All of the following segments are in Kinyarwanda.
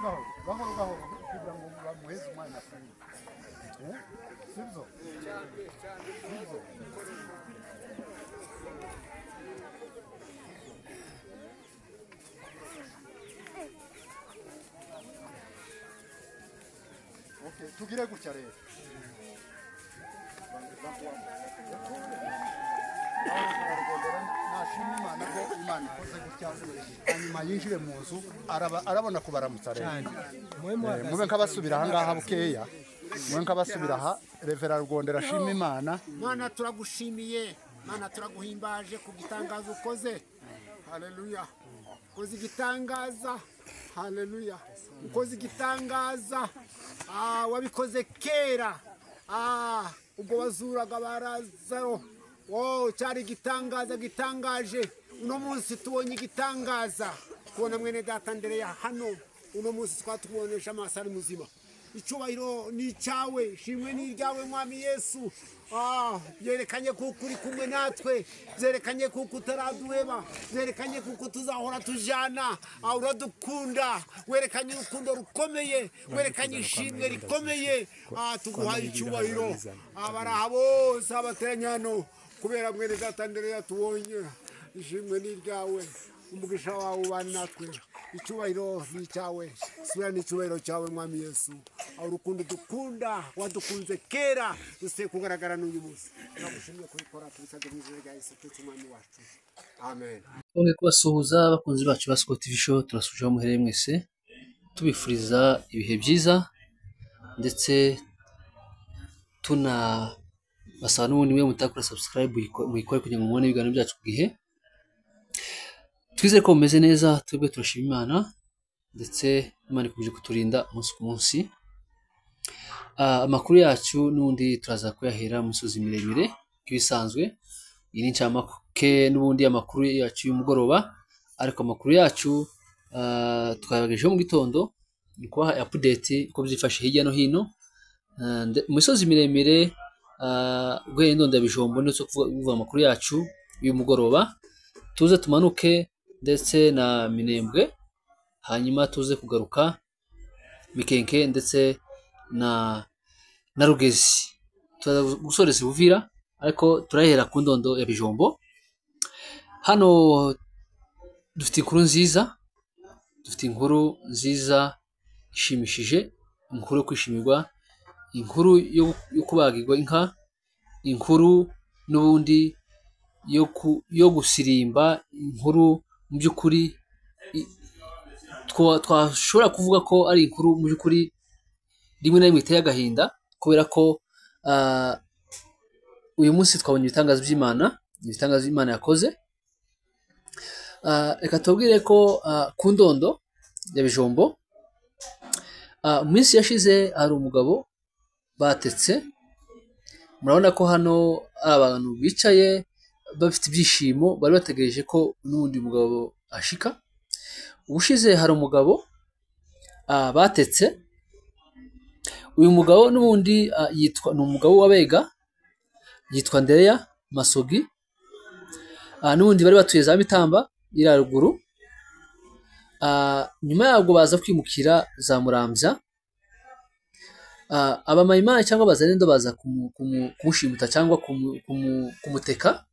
Gahoro gahoro gahoro kugira ngo bamuheze umwanya afungure. Sibyo sibyo. Okay, tugire gutya rero. Nashima Imana ko Imana ikoze gutya, hanyuma yinjire mu nzu arabona kubaramutsa rero. Mube nk'abasubira aha ngaha bukeya, mube nk'abasubira aha. Revera Rugondera ashima Imana. Mana turagushimiye, Mana turaguhimbaje ku gitangaza ukoze. Haleluya. Ukoze igitangaza. Haleluya. Ukoze igitangaza. Wabikoze kera. Ubwo wazuraga ba Lazaro. Oh, cyari igitangaza gitangaje. Uno munsi tubonye igitangaza. Kubona mwene data Andereya hano, uno munsi twatubonesha amaso ari muzima. Icyubahiro ni icyawe, shimwe ni iryawe Mwami Yesu. Byerekanye kuko uri kumwe natwe, byerekanye kuko utaraduheba, byerekanye kuko tuzahora tujana. Uradukunda, werekanye urukundo rukomeye, werekanye ishimwe rikomeye. Tuguhaye icyubahiro. Abaraha bose abateranye hano kubera mwene data Andereya tubonye, ishimwe ni iryawe, umugisha wawe ubane natwe. Icyubahiro ni icyawe, sura ni icyubahiro cyawe Mwami Yesu. Urukundo dukunda wadukunze kera rusiye kugaragara n'uyu munsi. Turagushimye kubikora, tubisabye mu izina rya Yesu Kristo Umwami wacu, amen. Twongeye kubasuhuza abakunzi bacu ba Siko TV Show, turasuje aho muherereye mwese, tubifuriza ibihe byiza ndetse tunabasaba n'ubundi mwe mutakora subscribe muyikore kugira ngo mubone ibiganiro byacu ku gihe. Twizere ko mumeze neza, twebwe turashima Imana ndetse Imana ikomeje kuturinda umunsi ku munsi. Amakuru yacu n'ubundi turaza kuyahera mu misozi miremire nk'ibisanzwe. Iyi ni incamake n'ubundi amakuru yacu y'umugoroba, ariko amakuru yacu twayabagejeho mu gitondo, ni kubaha update uko byifashe hirya no hino. Mu misozi miremire guhera Indondo ya Bijombo ndetse kuvuga amakuru yacu y'umugoroba, tuze tumanuke ndetse na Minembwe, hanyuma tuze kugaruka Mikenke ndetse na Rugezi. Turaza gusoreza Uvira, ariko turahera ku Ndondo ya Bijombo. Hano dufite inkuru nziza, dufite inkuru nziza ishimishije, inkuru yo kwishimirwa, inkuru yo kubagirwa inka, inkuru n'ubundi yo gusirimba, inkuru mu by'ukuri twashobora kuvuga ko ari inkuru mu by'ukuri rimwe na rimwe iteye agahinda, kubera ko uyu munsi twabonye ibitangazo by'Imana, ibitangazo Imana yakoze. Reka tubwire ko ku Ndondo ya Bijombo mu minsi yashize hari umugabo batetse. Murabona ko hano ari abantu bicaye bafite ibyishimo, bari bategereje ko n'undi mugabo ashika. Ubushize hari umugabo batetse. Uyu mugabo n'ubundi yitwa, ni umugabo w'Abega, yitwa Andereya Masogi. N'ubundi bari batuye za Mitamba iri haruguru. Nyuma yabwo baza kwimukira za Muramvya. Abamayimayi cyangwa abazarendo baza kumushimuta cyangwa kumuteka.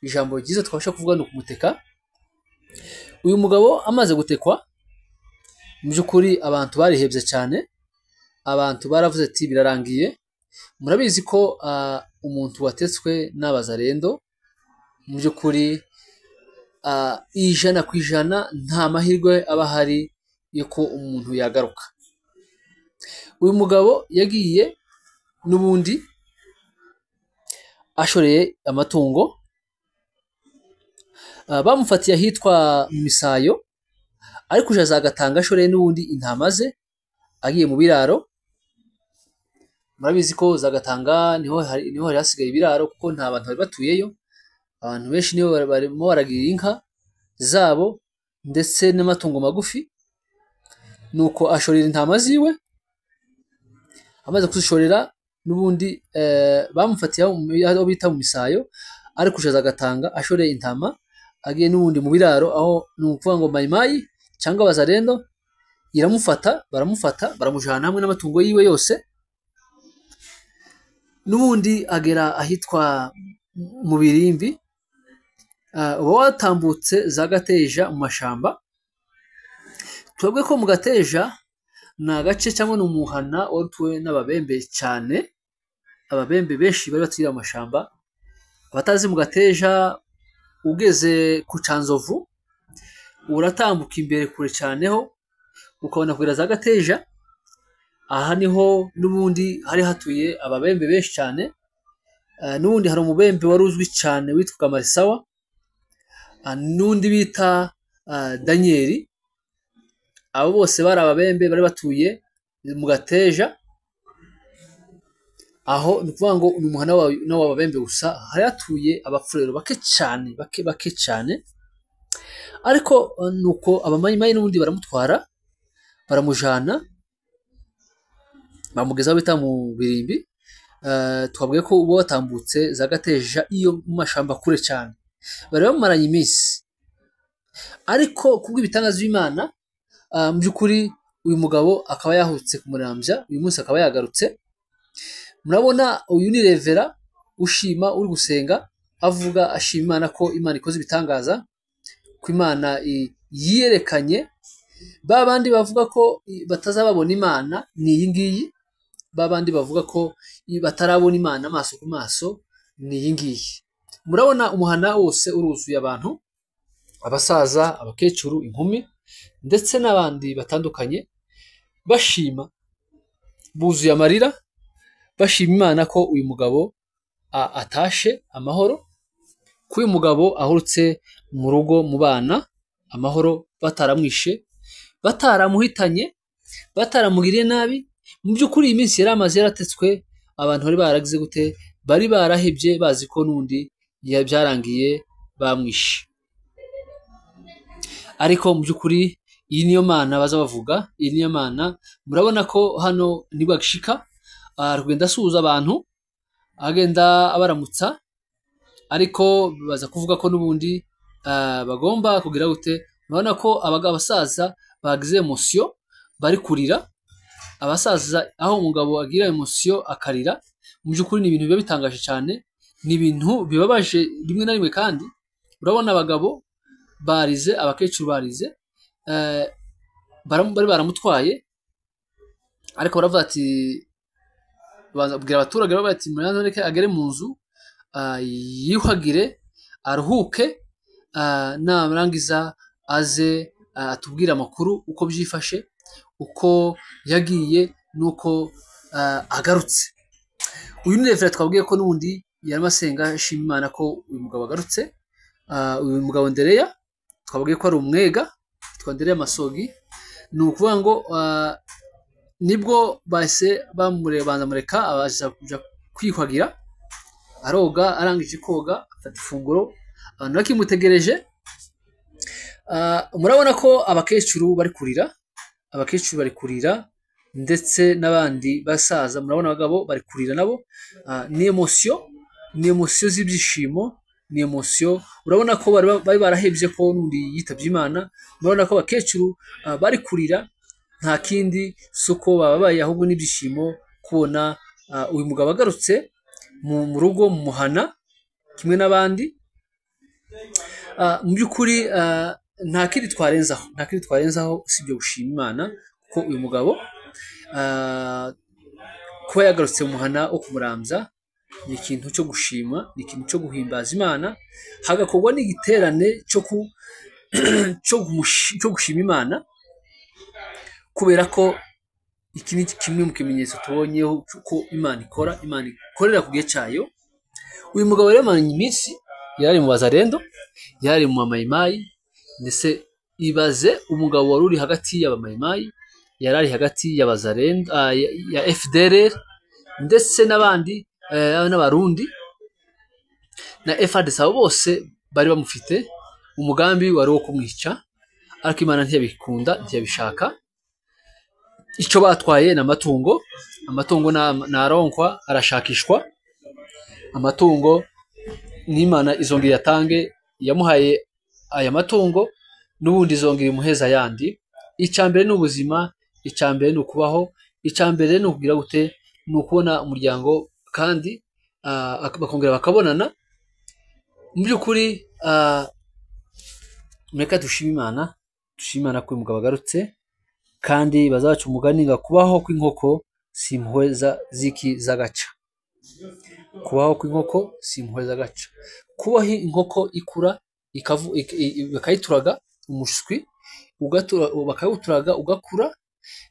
Ijambo ryiza twabasha kuvuga ni ukumuteka. Uyu mugabo amaze gutekwa, mu by'ukuri abantu barihebye cyane, abantu baravuze ati birarangiye. Murabizi ko umuntu watetswe n'abazarendo mu by'ukuri 100% nta mahirwe aba ahari yuko umuntu yagaruka. Uyu mugabo yagiye n'ubundi ashoreye amatungo, bamufatiye ahitwa mu Misayo, ariko uje azagatanga ashoreye n'ubundi intama ze agiye mu biraro. Murabizi ko Zagatanga niho hari hasigaye ibiraro, kuko nta bantu bari batuyeyo. Abantu benshi niho barimo baragira inka zabo ndetse n'amatungo magufi. Nuko ashorera intama ziwe, amaze kuzishorera n'ubundi bamufatiye aho bita mu Misayo, ariko uje Zagatanga ashoreye intama agiye n'ubundi mu biraro, aho ni ukuvuga ngo mayimayi cyangwa abazarendo iramufata, baramufata baramujana hamwe n'amatungo yiwe yose. N'ubundi agera ahitwa mu Birimbi, uba watambutse za Gateja mu mashamba. Twebwe ko mu Gateja ni agace cyangwa ni umuhana wari utuwe n'ababembe cyane, ababembe benshi bari batuye mu mashamba. Abatazi mu Gateja, ugeze ku Canzovu uratambuka imbere kure cyane ho ukabona kugera za Gateja. Aha niho n'ubundi hari hatuye ababembe benshi cyane. N'ubundi hari umubembe wari uzwi cyane witwaga Marisawa, n'undi bita Daniel. Abo bose bari ababembe bari batuye mu Gateja. Aho ni ukuvuga ngo ni umuhana w'ababembe gusa, hari hatuye abapfurero bake cyane, bake bake cyane. Ariko nuko abamayimayi n'ubundi baramutwara baramujana bamugeza aho bita mu Birimbi. Twabwiye ko uba watambutse za Gateja iyo mu mashamba kure cyane, bari bamaranye iminsi. Ariko kubw'ibitangaza by'Imana, mu by'ukuri uyu mugabo akaba yahutse kumurambya, uyu munsi akaba yagarutse. Murabona uyu ni Revera ushima, uri gusenga avuga ashima Imana ko Imana ikoze ibitangaza, ko Imana yiyerekanye. Ba bandi bavuga ko batazababona Imana ni iyi ngiyi, ba bandi bavuga ko batarabona Imana amaso ku maso ni iyi ngiyi. Murabona umuhana wose uruzuye abantu, abasaza, abakecuru, inkumi ndetse n'abandi batandukanye, bashima, buzuye amarira, bashima Imana ko uyu mugabo atashe amahoro, ko uyu mugabo ahurutse mu rugo mu bana amahoro, bataramwishe, bataramuhitanye, bataramugiriye nabi. Mu by'ukuri iyi minsi yari amaze yaratetswe, abantu bari baragize gute, bari barahebye bazi ko n'undi byarangiye bamwishe. Ariko mu by'ukuri iyi niyo Mana baza bavuga, iyi niyo Mana. Murabona ko hano nibwo agishika, aragenda asuhuza abantu, agenda abaramutsa, ariko baza kuvuga ko n'ubundi bagomba kugira gute. Murabona ko abasaza bagize emosiyo, bari kurira. Abasaza aho umugabo agira emosiyo akarira, mu by'ukuri ni ibintu biba bitangaje cyane, ni ibintu bibabaje rimwe na rimwe. Kandi urabona abagabo barize, abakecuru barize, bari baramutwaye, ariko baravuga ati, babwira abaturage bavuga ati mureke agere mu nzu yiyuhagire, aruhuke, narangiza aze atubwire amakuru uko byifashe, uko yagiye nuko agarutse. Uyu ni Revera twabwiye ko n'ubundi yarimo asenga ashima Imana ko uyu mugabo agarutse. Uyu mugabo Ndereya twabwiye ko ari umwega, yitwa Ndereya Masogi. Ni ukuvuga ngo nibwo bahise banza mureka abaza kuja kwiyuhagira, aroga, arangije koga afata ifunguro, abantu bakimutegereje. Murabona ko abakecuru bari kurira, abakecuru bari kurira ndetse n'abandi basaza, murabona abagabo bari kurira nabo. Ni emosiyo, ni emosiyo z'ibyishimo, ni emosiyo. Urabona ko bari barahebye ko n'undi yitabye Imana. Murabona ko abakecuru bari kurira, nta kindi si uko bababaye, ahubwo n'ibyishimo kubona uyu mugabo agarutse mu rugo mu muhana kimwe n'abandi. Mu by'ukuri nta kindi twarenzaho, nta kindi twarenzaho usibye gushima Imana ko uyu mugabo kuba yagarutse mu muhana wo kumurambya ni ikintu cyo gushima, ni ikintu cyo guhimbaza Imana, hagakorwa n'igiterane cyo gushima Imana, kubera ko iki ni kimwe mu kimenyetso tubonyeho ko Imana ikora, Imana ikorera ku gihe cyayo. Uyu mugabo rero amaranye iminsi yari mu bazarendo, yari mu bamayimayi, ndetse ibaze umugabo wari uri hagati y'abamayimayi, yari ari hagati y'abazarendo, ya FDLR ndetse n'abandi, n'abarundi na FARDC, abo bose bari bamufite umugambi wari wo kumwica, ariko Imana ntiyabikunda, ntiyabishaka. Icyo batwaye ni amatungo, amatungo naronkwa arashakishwa, amatungo n'Imana izongera iyatange, yamuhaye aya matungo n'ubundi izongera imuheza ayandi. Icya mbere ni ubuzima, icya mbere ni ukubaho, icya mbere ni ukugira gute, ni ukubona umuryango kandi bakongera bakabonana. Mu by'ukuri mureka dushime Imana, dushime Imana ko uyu mugabo agarutse, kandi bazaca umugani ngo kubaho kw'inkoko si impuhwe z'iki z'agaca. Kubaho kw'inkoko si impuhwe z'agaca. Kubaho inkoko ikura bakayituraga umushwi, bakawuturaga ugakura,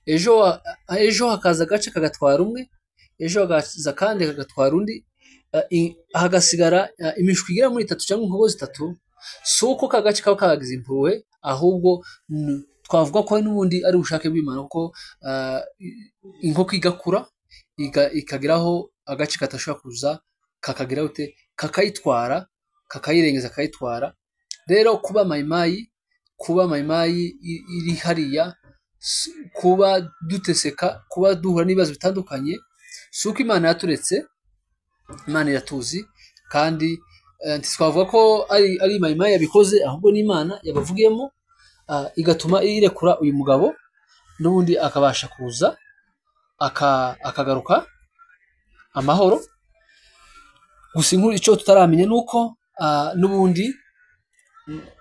ejo hakaza agace kagatwara umwe, ejo hakaza akandi kagatwara undi, hagasigara imishwi igera muri itatu cyangwa inkoko zitatu. Si uko ka gace kaba kagize impuhwe, ahubwo twavuga ko n'ubundi ari ubushake bw'Imana, kuko inkoko igakura ikageraho agace katashobora kuza, kakagira gute, kakayitwara, kakayirengeza, kakayitwara. Rero kuba mayimayi, kuba mayimayi iri hariya, kuba duteseka, kuba duhura n'ibibazo bitandukanye, si uko Imana yaturetse, Imana iratuzi, kandi ntitwavuga ko ari mayimayi yabikoze, ahubwo ni Imana yabavugiyemo, igatuma irekura uyu mugabo, n'ubundi akabasha kuza akagaruka amahoro. Gusa inkuru icyo tutaramenya ni uko n'ubundi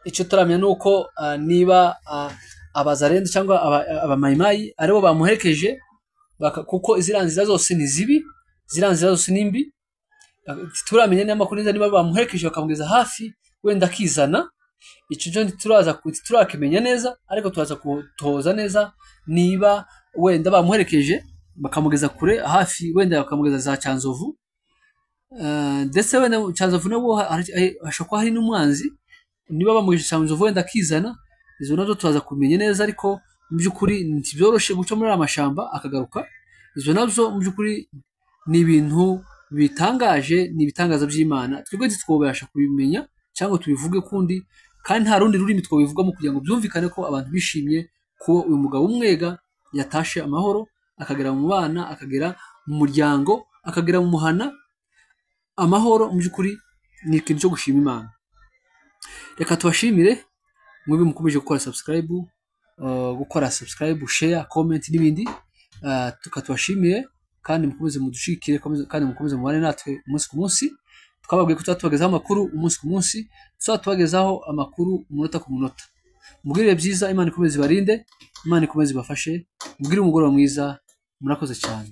icyo tutaramenya ni uko niba abazarendo cyangwa abamayimayi aribo bamuherekeje, kuko ziriya nzira zose ni zibi, ziriya nzira zose ni mbi. Turamenya n'amakuru neza niba bamuherekeje bakamugeza hafi wenda akizana. Icyo cyo ntiturakimenya neza, ariko turaza kutoza neza niba wenda bamuherekeje bakamugeza kure hafi, wenda bakamugeza za Cyanzovu, ndetse wenda Cyanzovu nabwo hashobora kuba hari n'umwanzi. Niba bamugejeje Cyanzovu wenda akizana, izo nazo turaza kumenya neza, ariko mu by'ukuri ntibyoroshe guca muri aya mashyamba akagaruka. Izo nazo mu by'ukuri ni ibintu bitangaje, ni ibitangaza by'Imana. Twebwe ntitwobasha kubimenya cyangwa tubivuge kundi, kandi nta rundi rurimi twabivugamo kugira ngo byumvikane ko abantu bishimye ko uyu mugabo w'umwega yatashe amahoro, akagera mu bana, akagera mu muryango, akagera mu muhana amahoro. Mu by'ukuri ni ikintu cyo gushima Imana. Reka tubashimire mwebwe mukomeje gukora subscribe, share, comment n'ibindi. Tukatubashimire kandi mukomeze mudushikire, kandi mukomeze mubane natwe umunsi ku munsi. Twababwiye ko tuzatubagezaho amakuru umunsi ku munsi, tuzatubagezaho amakuru umunota ku munota. Mugirire byiza, Imana ikomeze ibarinde, Imana ikomeze ibafashe. Mugire umugoroba mwiza, murakoze cyane.